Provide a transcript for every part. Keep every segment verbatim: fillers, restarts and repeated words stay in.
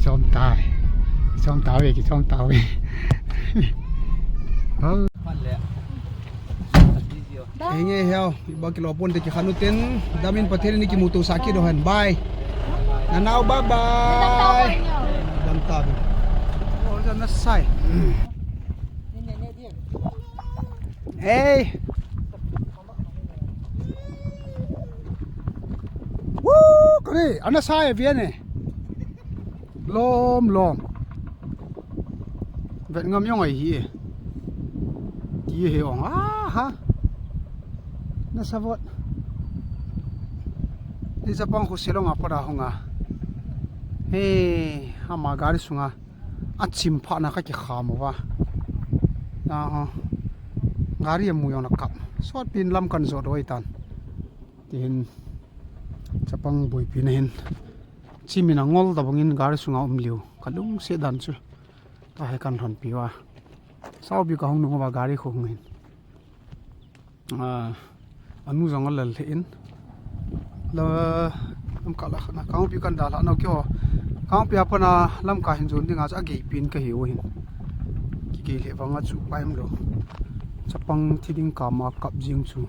Chom tai. Chom tai, ki chom tai. Hal. Henge heo, iba kilo pon te kikhan u ten, damin Pathen ni kimuto sa kit u hen. Bye. Nanao, bye bye. Dam ta. Oh, na sai. Hey. Woo, kare, ana sai avian e. Lom, lom. Vet ngam jong ahi e. Ti he ong. Ah, ha. Na savot. Ni chapang khu silong a pada hunga. He, ama gari sunga. Achim pha na ka kikham uva. Ah, ha. Gari amu jong na kap. Sot pin lam kan jot oi tan. Tihin chapang boipi na hin. Chimin a ngol tabangin gari sunga um liu. Ka lungset dan chu. Tahi kan lhonpi uva. Saupi ka hung nung uva gari khu hung hin. Ah, anu jong alal lheh in. La, lamka la khana. Kangpi kan dalha nau kio. Kangpi a pana lamka hin jon dinga chu agei pin ka hiu hin. Kigei lheh vanga chu paim lou. Chapang thi ding kama kap jing chu.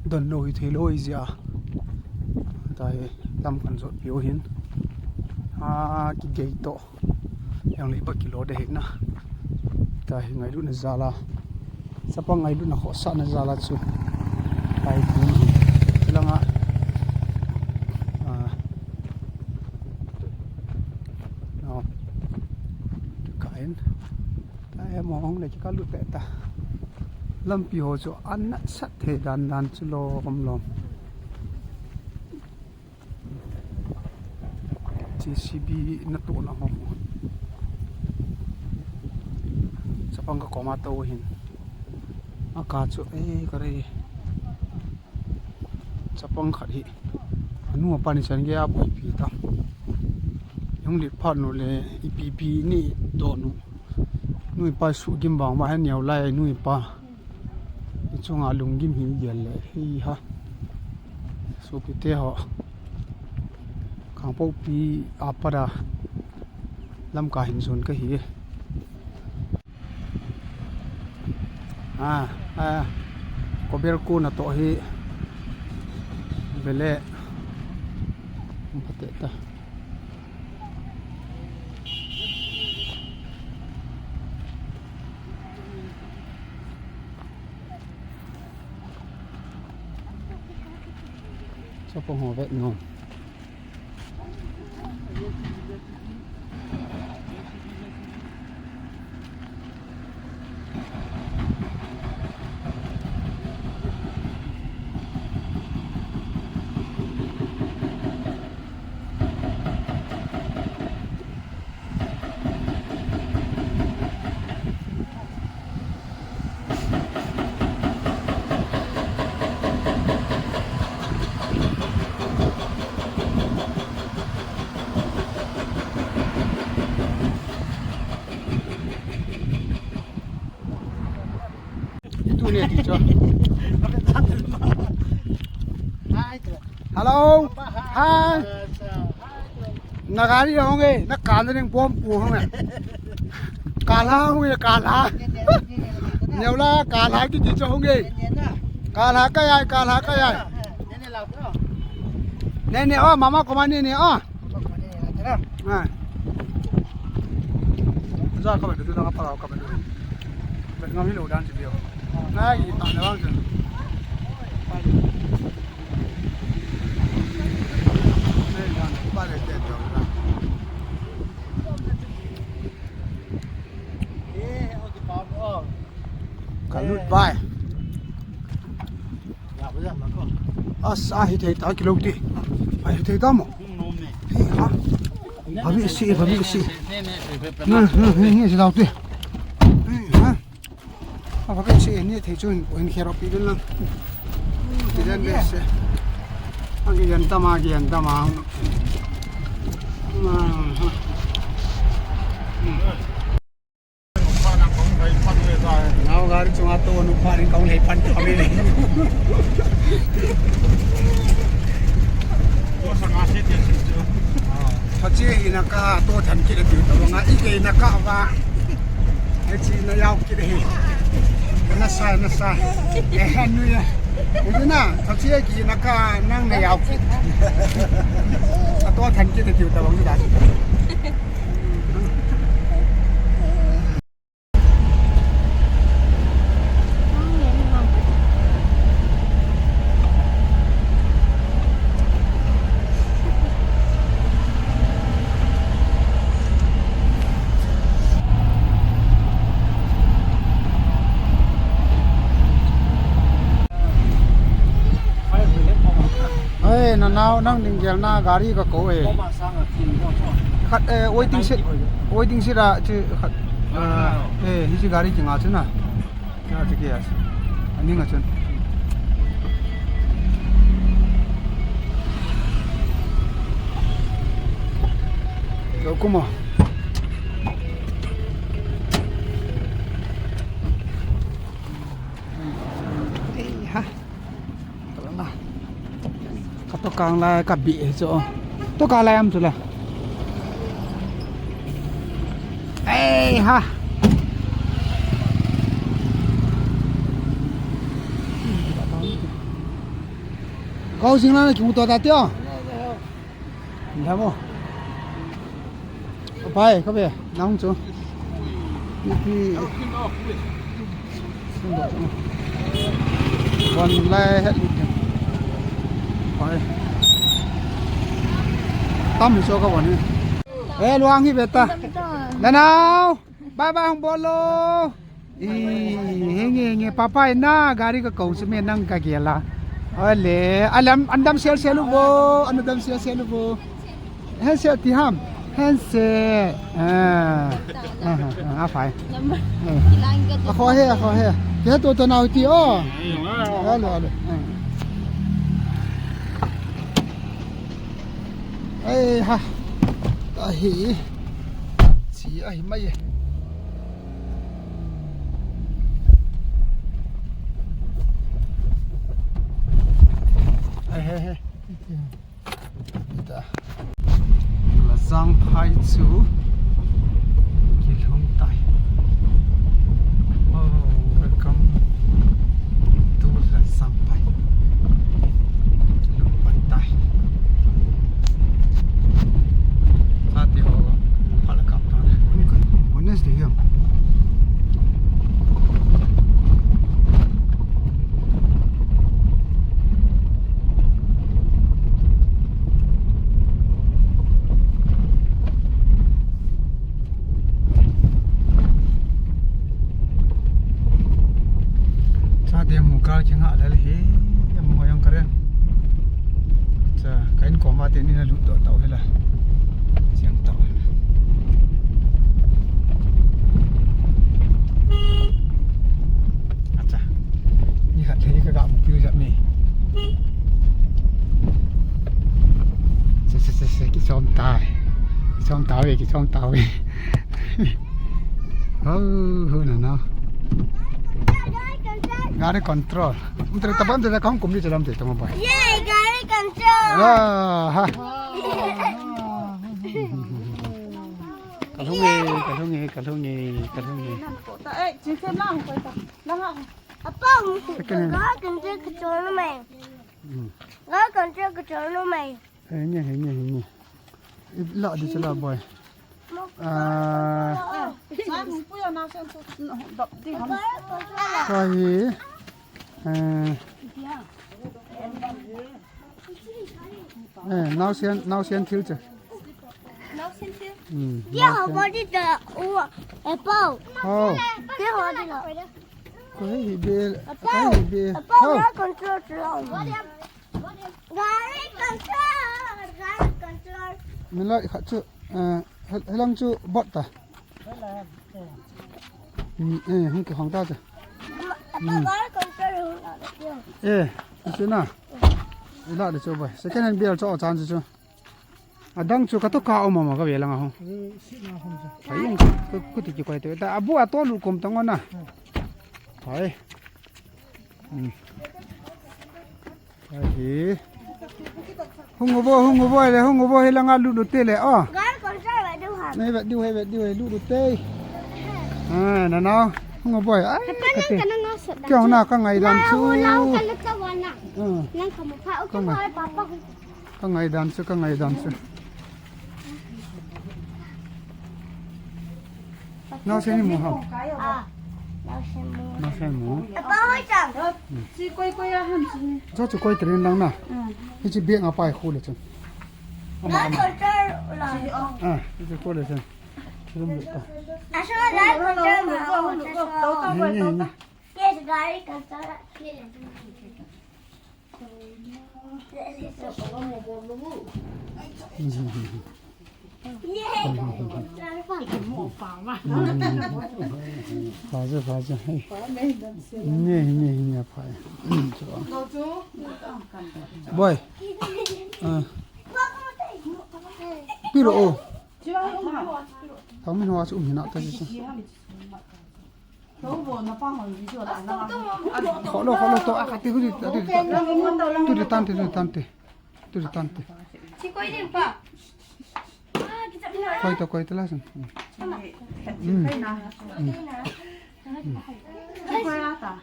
Don lou hi thei lou hi jia. Tahi lam kan jot piu hin. Ah, kigei to. Jong le iba kilo de hina. Tahi ngailutna jala. Chapang ngailutna khohsahna jala chu. Tahi tilanga. Ah. No. Kain. Tahi mo hung le ka lut ta. Lampi ho chu ana sat thei dan dan chu lom lom. J C B na tohna ho. Chapang ka koma to hin. Aka chu, eh, kare. Chapang khat hi. Anu apa ni chan gei a boipi ta. Jong le phat nu le ipi pi ni to nu. Nu ipa su gim bang ma hen neo lai nu ipa. I chunga lunggim hi gel le hi ha. Sopite ho. Kangpokpi a pada lamka hin jon ka hi. Ah, ah. Kober ko na to hi. Bele. Pate ta. Chapang ho vet nom. Itu ni ti cho. Hello. Hi. Na gari hung e, na kal ning bom pu hung e. Kal ha hung e, kal ha. Neola kal ha kiti cho hung e. Kal ha ka jai, kal ha ka jai. Ne ne o, mama koma ne ne o. Ah. Za ka ba du da ka pa ka ba du. Ba ngam hi lo dan ti bio. Na yi ta na wang. Ka lut bai. Asa hi thei ta kilo ti. Ai hi thei ta mo. Hi ha. Babi si, babi si. Na, na, ni si tau ti. Hi ha. A va ka che ni thei chun, in khe ro pi den lang. Pi den be se. A ki yan tama, ki yan tama. Nau gari chunga to nu pa rin kau lei pan to mi le. Ko sa nga se te se chu. Tha Che hi na ka to than kit a tiu ta vang a, i ke na ka va. E chi na yau kit hi. Na sa, na sa. E ha nu ya. Ina, ta che ki na ka nang na yau kit. A to than kit a tiu ta vang da. Ai, na nau nang ding gel na gari ka ko e. Khat, eh, waiting shed, waiting shed a chi khat. Ah, eh, hiche gari kinga chu na. Cha ti ke a. Ani nga chun. Lo kuma. Ei ha. Ka to kang lai ka bi chu. To ka lai am chu la. Ei ha. Kau sing la ki mu to ta tio. Lamo. Pai, ka be, nang chu. Pi, pi. Bon lai het ni. Pai. Tam so ka bon ni. Eh, luang hi beta. Nanau. Bye bye, hung bol lo. Ih, henge, henge, papa ina gari ka kong sime nang ka gela. Ole, alam, andam sel sel uvo, andam sel sel uvo. Hen se ti ham, hen se. Ah, ah, ah, ah, fai. Number. Eh. Kilang ka. Ako he, ako he. Kaya to to na uti, oh. Alo, alo. Eh. Ai ha. Ahi. Chi ahi mai e. Ai he he. Ita. Lajang phai chu kilhung tai. Oh, welcome to Lajang phai. Lung pan tai. Sa ti ho, phala kap ta. Wednesday hiam. Chate mu kal kinga lel hi, em ho yang karen. Cha, kain koma te ni na lut doh tau hila. Siang tau. Acha. Ni khat thei ka ga mu piu jat ni. Se, se, se, se, kichom tai. Kichom tai, kichom tai. Ho, ho, na, na. Gari control. Um, tere tabam tere kahung kum ni chelam te tamo bai. Yay, gari control. Ah, ha. Kalhung e, kalhung e, kalhung e, kalhung e. Eh, chicken lang, koi ta. Lang ako. Apa, second hand. Gari control ka chon mai. Hmm. Gari control ka chon mai. Henge, henge, henge. Ila di sila boy. Ah. Sa mu pu ya na sen so. Dap di ham. Sa hi. Eh. Eh, nau sian, nau sian thil che. Nau sian thil. Hmm. Dia ho body da u apple. Oh. Dia ho di la. Ko hi be. Apple. Ko hi be. Apple. Oh. Gari control. Gari control. Gari control. Min lai khat chu, eh, he-, helang chu bot ta. Hmm, eh, hung ki hong ta chu. Apple gari control hung la. Eh, isu na. Ila de chu boy. Second hand bel chu o chan chu chu. Adang chu ka to ka um mama ka ve lang a ho. Eh, si na hom sa. Ka yung ka, ka, ka ti ki koi te. Ta abu a to lu kom tang ona. Hai. Hmm. Hai. Hung uvo, hung uvo le, hung uvo he lang a lu lu te le. Oh. Nei vet diu, hei vet diu, hei lut diu te. Ah, na na. Hung boi. Ai, kate. Kio na ka ngai dan chu. Nang ka lut ta wa na. Ah. Nang ka mu pha. Okay, papa. Ka ngai dan chu, ka ngai dan chu. Nang se ni mu hao. Ah. Nang se mu. Nang se mu. Apa hoi chang. Si koi koi a han si. Cho chu koi trin lang na. Hi chi biak a pai khu le chun. Ama, ama. Ah, hi chi khu le chun. Chi dum le ta. Ni, ni, ni. Pha chu, pha chu. Ni, ni, ni, pha. Boi. Ah. Pi lo o. Thao min hoa chu um hi na ta chu. Kholo, kholo, to, a, kati, hudi, hudi, to. Tu di tante, tu di tante. Tu di tante. Koi to, koi to la san. Mm. Mm. Mm.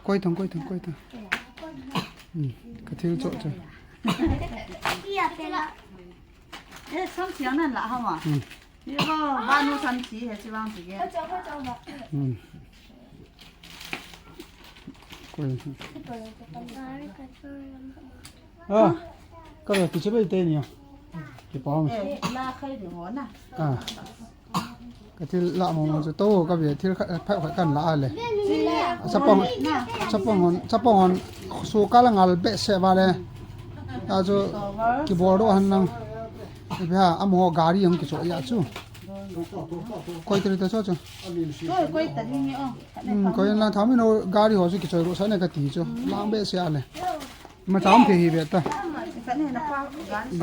Koi tong, koi tong, koi tong. Mm. Ka thil cho cho. Eh, sam siang nan la hama. Mm. Ye ho, ba nu san si he chi bang ti ge. Hmm. Koi. Ah, ka ve ti che bai te ni. Ki pa. Eh, la khai ni ho na. Ah. Ka thil la mo mo chu to ka ve thil kha, pha kha kan la le. Chapang, chapang hon, chapang hon su ka la ngal be se ba le. A chu ki bol do han nang. Ipi ham, amaho gari hung kichoh a chu. Koi tari ta cho chu. Koi, koi tari ni o. Hmm, koi lang tham in o gari ho chu kichoi ro sa ne kati chu. Lang be se a le. Imacha um thei hi ve ta.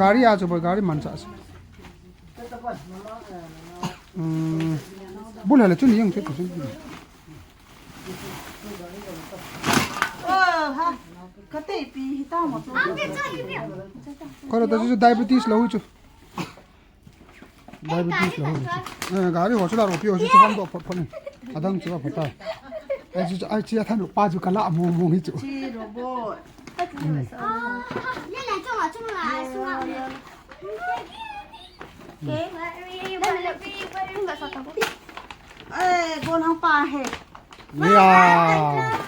Gari a chu boi gari manchah chu. Hmm. Bul hale chu ni jong chu chu. Oh, ha. Ka teipi hi ta mo chu. Koi ta chu diabetes lo chu. Diabetes lo. Eh, gari ho chu la ro pi ho chu hom do phot phot ni. Adang chu phot ta. Ai chu, ai chu a than pa chu ka la mo mo hi chu. Chi robot. Hmm. Eh, go lang pa he. Ya.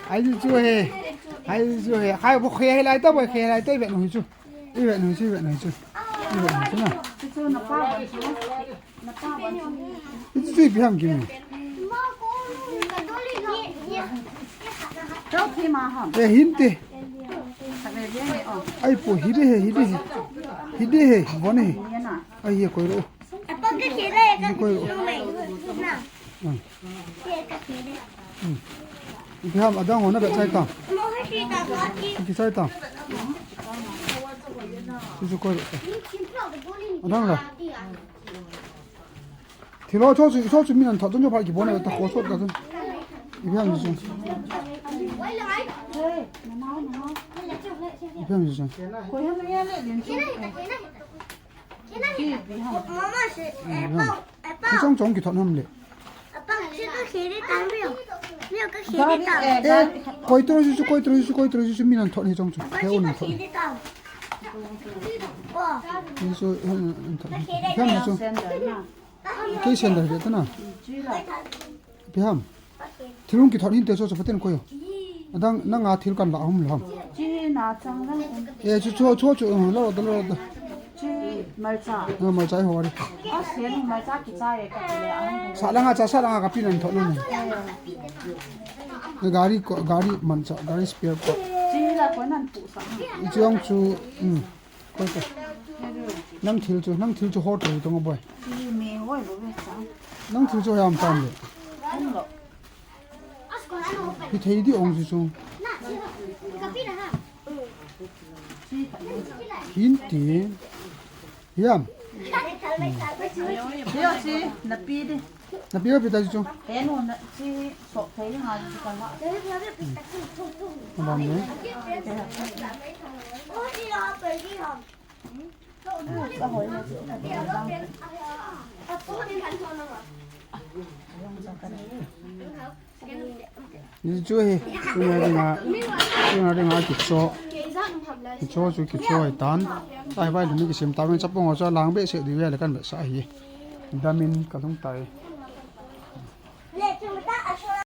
Ai chu chu he. Ai chu chu he. Khai bo khe he lai ta bo khe lai ta ve no hi chu. I ve nung chu, i ve nung chu. I ve nung chu na. Chu chu na pa wan chu. Na pa wan chu. Chu chu ipi ham ki. Trophy ma ham. Eh, hinte. Ai po, hi de he, hi de he. Hi de he, bon he. Ai, ye koi ro. Apa ke kira ya kan? Koi ro. Na. Hmm. Ipi ham adang ho na be chai ta. Ipi chai ta. Chu chu koi. Adang la. Thilo cho chu, cho chu min an thot chu pha ki bon ta kho sot ka chu. Ipi ham chu. Ipi ham chu. Mama, si, eh, pao, eh, pao. Chong chong kithot ham le. Pao, si ka khiri tan, mio. Mio ka khiri tan. Eh, koi tro su, koi tro su, koi tro su, min an thot ni chong chu. He un thot. Khiri tan. Oh. Ni su, eh, thot. Ka khiri tan. Ham su. Kei sandal de ta na. Ipi ham. Thil hung kithot hinte chu chu paten koi. Adang nanga thil kan la hum lo ham. Chi na chang lang. Eh, chu chu chu chu, eh, lo lo lo. Chi malcha. Eh, malcha ho ri. A sen malcha kicha e ka le a. Sa langa cha sa langa ka pin an thot lo ni. Eh, gari ko, gari mancha, gari spare ko. Chi la ko nan pu sa. I chiang chu, um. Koi ta. Nang thil chu, nang thil chu hot ri tong boi. Ni me hoi lo ve cha. Nang thil chu ham tan le. Ham lo. Hi thei di ong chu chu. Hin ti. Hiam. Yo si, na pi di. Na pi, pi ta chu. Eh, no, na, si, so, thei, ha, si, ka, ha. Bam ne. Ni chu hi, tuna dinga, tuna dinga kicho. Kicho chu kicho hi tan. Ai vai lumi kisem ta men chapang chu lang be se di ve le kan be sa hi. Damin ka lung tai.